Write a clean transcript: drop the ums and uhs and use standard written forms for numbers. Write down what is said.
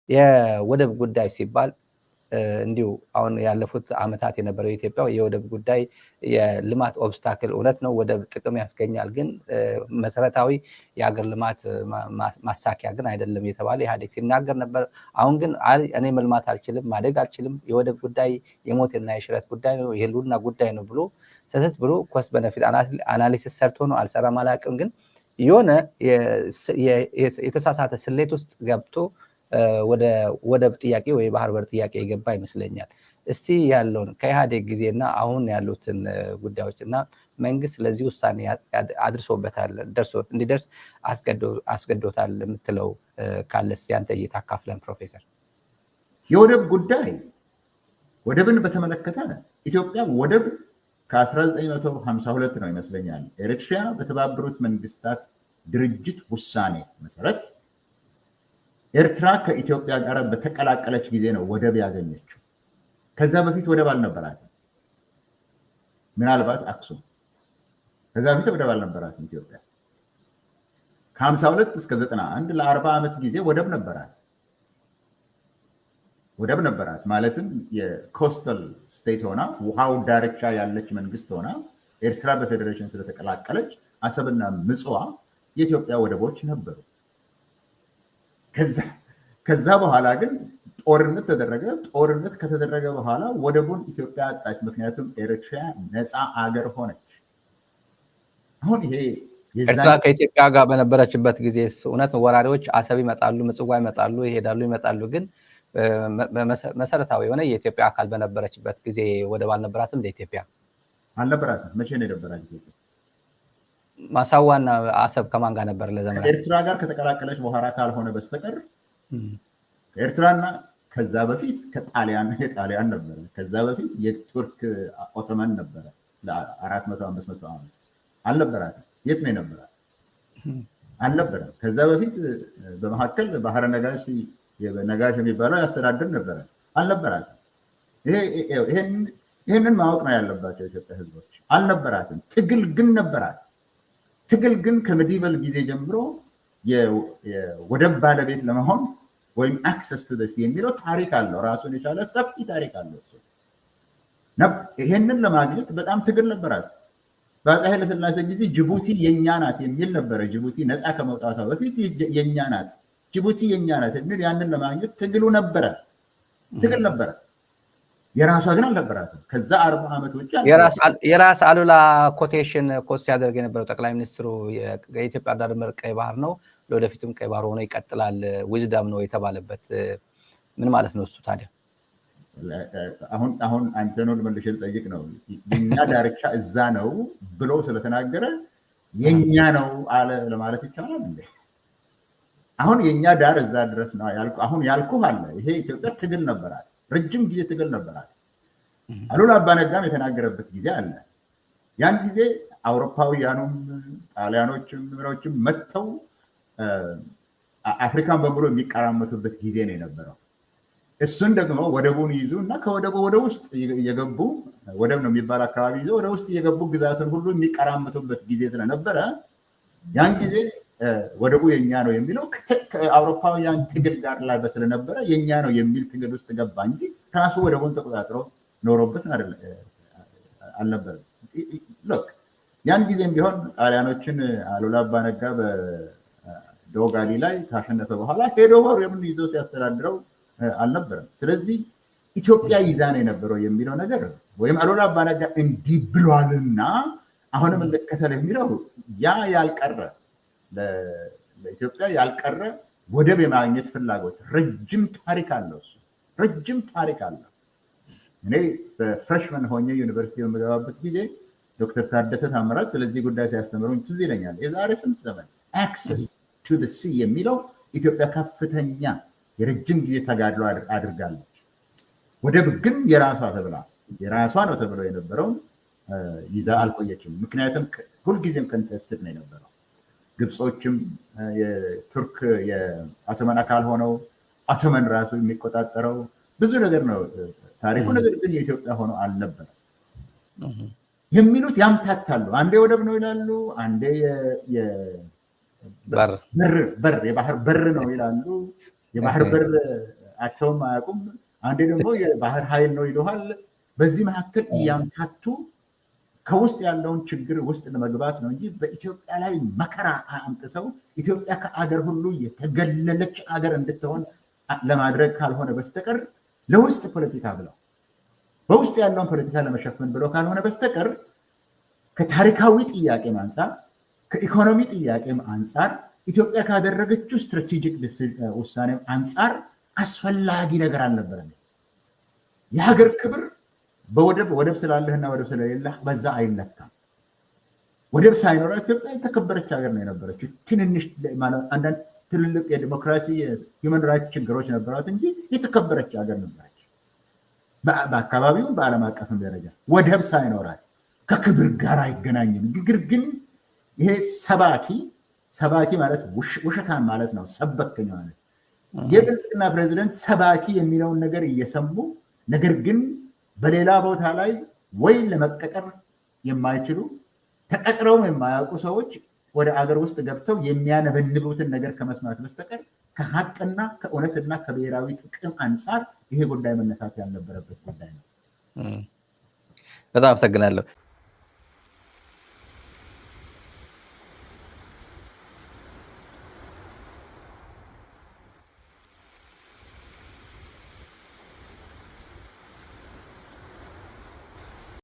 የወደብ ጉዳይ ሲባል እንዲሁ አሁን ያለፉት ዓመታት የነበረው የኢትዮጵያ የወደብ ጉዳይ የልማት obstacle እውነት ነው። ወደብ ጥቅም ያስገኛል፣ ግን መሰረታዊ የሀገር ልማት ማሳኪያ ግን አይደለም የተባለ ኢህአዴግ ሲናገር ነበር። አሁን ግን እኔ መልማት አልችልም፣ ማደግ አልችልም፣ የወደብ ጉዳይ የሞትና የሽረት ጉዳይ ነው፣ የህልውና ጉዳይ ነው ብሎ ሰተት ብሎ cost benefit analysis ሰርቶ ነው አልሰራም አላውቅም፣ ግን የሆነ የተሳሳተ ስሌት ውስጥ ገብቶ ወደ ወደብ ጥያቄ ወይ የባህር በር ጥያቄ የገባ ይመስለኛል። እስቲ ያለውን ከኢህአዴግ ጊዜና አሁን ያሉትን ጉዳዮች እና መንግስት ለዚህ ውሳኔ አድርሶበታል፣ ደርሶ እንዲደርስ አስገዶታል የምትለው ካለስ ያንተ እይታ አካፍለን ፕሮፌሰር። የወደብ ጉዳይ፣ ወደብን በተመለከተ ኢትዮጵያ ወደብ ከ1952 ነው ይመስለኛል፣ ኤሪትሪያ በተባበሩት መንግስታት ድርጅት ውሳኔ መሰረት ኤርትራ ከኢትዮጵያ ጋር በተቀላቀለች ጊዜ ነው ወደብ ያገኘችው። ከዛ በፊት ወደብ አልነበራትም። ምናልባት አክሱም። ከዛ በፊት ወደብ አልነበራትም ኢትዮጵያ። ከ52 እስከ 91 ለ40 ዓመት ጊዜ ወደብ ነበራት። ወደብ ነበራት ማለትም የ coastal state ሆና፣ ውሃው ዳርቻ ያለች መንግስት ሆና፣ ኤርትራ በፌዴሬሽን ስለተቀላቀለች አሰብና ምጽዋ የኢትዮጵያ ወደቦች ነበሩ። ከዛ በኋላ ግን ጦርነት ተደረገ። ጦርነት ከተደረገ በኋላ ወደቡን ኢትዮጵያ አጣች። ምክንያቱም ኤርትራ ነፃ አገር ሆነች። አሁን ይሄ ኤርትራ ከኢትዮጵያ ጋር በነበረችበት ጊዜ እውነት ወራሪዎች አሰብ ይመጣሉ፣ ምጽዋ ይመጣሉ፣ ይሄዳሉ፣ ይመጣሉ። ግን መሰረታዊ የሆነ የኢትዮጵያ አካል በነበረችበት ጊዜ ወደብ አልነበራትም እንደ ኢትዮጵያ? አልነበራትም። መቼ ነው የነበራት ኢትዮጵያ? ማሳዋና አሰብ ከማን ጋር ነበር ለዘመናት? ከኤርትራ ጋር ከተቀላቀለች በኋላ ካልሆነ በስተቀር፣ ከኤርትራና ከዛ በፊት ከጣሊያን፣ የጣሊያን ነበረ። ከዛ በፊት የቱርክ ኦቶማን ነበረ። ለ400 500 ዓመት አልነበራትም። የት ነው የነበራት? አልነበረም። ከዛ በፊት በመካከል ባህረ ነጋሽ፣ ነጋሽ የሚባለው ያስተዳድር ነበረ። አልነበራትም። ይህንን ማወቅ ነው ያለባቸው የኢትዮጵያ ሕዝቦች። አልነበራትም። ትግል ግን ነበራት። ትግል ግን ከ medieval ጊዜ ጀምሮ የወደብ ባለቤት ለመሆን ወይም access to the sea የሚለው ታሪክ አለው። ራሱን የቻለ ሰፊ ታሪክ አለው። እሱ ይሄንን ለማግኘት በጣም ትግል ነበራት። በአፄ ኃይለሥላሴ ጊዜ ጅቡቲ የኛ ናት የሚል ነበረ። ጅቡቲ ነፃ ከመውጣቷ በፊት የኛ ናት፣ ጅቡቲ የኛ ናት የሚል፣ ያንን ለማግኘት ትግሉ ነበረ፣ ትግል ነበረ። የራሷ ግን አልነበራትም። ከዛ 40 ዓመት ውጭ። የራስ አሉላ quotation quote ሲያደርግ የነበረው ጠቅላይ ሚኒስትሩ የኢትዮጵያ ዳር ድንበር ቀይ ባህር ነው፣ ለወደፊትም ቀይ ባህር ሆኖ ይቀጥላል፣ wisdom ነው የተባለበት ምን ማለት ነው እሱ ታዲያ? አሁን አንተን መልሼ ልጠይቅ ነው። የኛ ዳርቻ እዛ ነው ብሎ ስለተናገረ የኛ ነው አለ ለማለት ይቻላል እንዴ? አሁን የኛ ዳር እዛ ድረስ ነው አሁን ያልኩህ አለ። ይሄ ኢትዮጵያ ትግል ነበራት፣ ረጅም ጊዜ ትግል ነበራት። አሉላ አባነጋም የተናገረበት ጊዜ አለ። ያን ጊዜ አውሮፓውያኑም ጣሊያኖችም ምኖችም መጥተው አፍሪካን በሙሉ የሚቀራመቱበት ጊዜ ነው የነበረው። እሱን ደግሞ ወደቡን ይዙ እና ከወደቡ ወደ ውስጥ እየገቡ፣ ወደብ ነው የሚባል አካባቢ ይዘው ወደ ውስጥ እየገቡ ግዛትን ሁሉ የሚቀራመቱበት ጊዜ ስለነበረ ያን ጊዜ ወደቡ የኛ ነው የሚለው ከአውሮፓውያን ትግል ጋር ላይ ስለነበረ የኛ ነው የሚል ትግል ውስጥ ገባ እንጂ ራሱ ወደቡን ተቆጣጥሮ ኖሮበት አልነበረም። Look፣ ያን ጊዜም ቢሆን ጣሊያኖችን አሉላ አባነጋ በዶጋሊ ላይ ካሸነፈ በኋላ ሄዶ ወደቡን ይዞ ሲያስተዳድረው አልነበረም። ስለዚህ ኢትዮጵያ ይዛ ነው የነበረው የሚለው ነገር ወይም አሉላ አባነጋ እንዲህ ብሏልና አሁንም እንከተል የሚለው ያ ያልቀረ፣ ለኢትዮጵያ ያልቀረ ወደብ የማግኘት ፍላጎት ረጅም ታሪክ አለው። እሱ ረጅም ታሪክ አለው። እኔ በ freshman ሆኜ ዩኒቨርሲቲ በምገባበት ጊዜ ዶክተር ታደሰ ታምራት ስለዚህ ጉዳይ ሲያስተምሩኝ ትዝ ይለኛል። የዛሬ ስንት ዘመን access to the sea የሚለው ኢትዮጵያ ከፍተኛ የረጅም ጊዜ ተጋድሎ አድርጋለች። ወደብ ግን የራሷ ተብላ፣ የራሷ ነው ተብሎ የነበረውን ይዛ አልቆየችም። ምክንያቱም ሁልጊዜም contested ነው የነበረው። ግብጾችም የቱርክ የኦቶማን አካል ሆነው ኦቶማን ራሱ የሚቆጣጠረው ብዙ ነገር ነው ታሪኩ። ነገር ግን የኢትዮጵያ ሆኖ አልነበረም የሚሉት ያምታታሉ። አንዴ ወደብ ነው ይላሉ፣ አንዴ በር፣ የባህር በር ነው ይላሉ። የባህር በር አጥተውም አያውቁም። አንዴ ደግሞ የባህር ኃይል ነው ይለሃል። በዚህ መካከል እያምታቱ ከውስጥ ያለውን ችግር ውስጥ ለመግባት ነው እንጂ በኢትዮጵያ ላይ መከራ አምጥተው ኢትዮጵያ ከአገር ሁሉ የተገለለች አገር እንድትሆን ለማድረግ ካልሆነ በስተቀር፣ ለውስጥ ፖለቲካ ብለው፣ በውስጥ ያለውን ፖለቲካ ለመሸፈን ብለው ካልሆነ በስተቀር፣ ከታሪካዊ ጥያቄም አንጻር፣ ከኢኮኖሚ ጥያቄም አንጻር፣ ኢትዮጵያ ካደረገችው strategic ውሳኔም አንጻር አስፈላጊ ነገር አልነበረም። የሀገር ክብር በወደብ፣ ወደብ ስላለህና ወደብ ስለሌለህ በዛ አይለካም። ወደብ ሳይኖራት ኢትዮጵያ የተከበረች ሀገር ነው የነበረችው። ትንንሽ፣ አንዳንድ ትልልቅ የዲሞክራሲ፣ የ human rights ችግሮች ነበራት እንጂ የተከበረች ሀገር ነበረች። በአካባቢውም በዓለም አቀፍም ደረጃ ወደብ ሳይኖራት ከክብር ጋር አይገናኝም። ግግር ግን ይሄ ሰባኪ፣ ሰባኪ ማለት ውሸታም ማለት ነው። ሰበከኝ ማለት የብልጽግና ፕሬዚደንት ሰባኪ የሚለውን ነገር እየሰሙ፣ ነገር ግን በሌላ ቦታ ላይ ወይ ለመቀጠር የማይችሉ፣ ተቀጥረውም የማያውቁ ሰዎች ወደ አገር ውስጥ ገብተው የሚያነበንቡትን ነገር ከመስማት በስተቀር ከሀቅና ከእውነትና ከብሔራዊ ጥቅም አንጻር ይሄ ጉዳይ መነሳት ያልነበረበት ጉዳይ ነው። በጣም አመሰግናለሁ።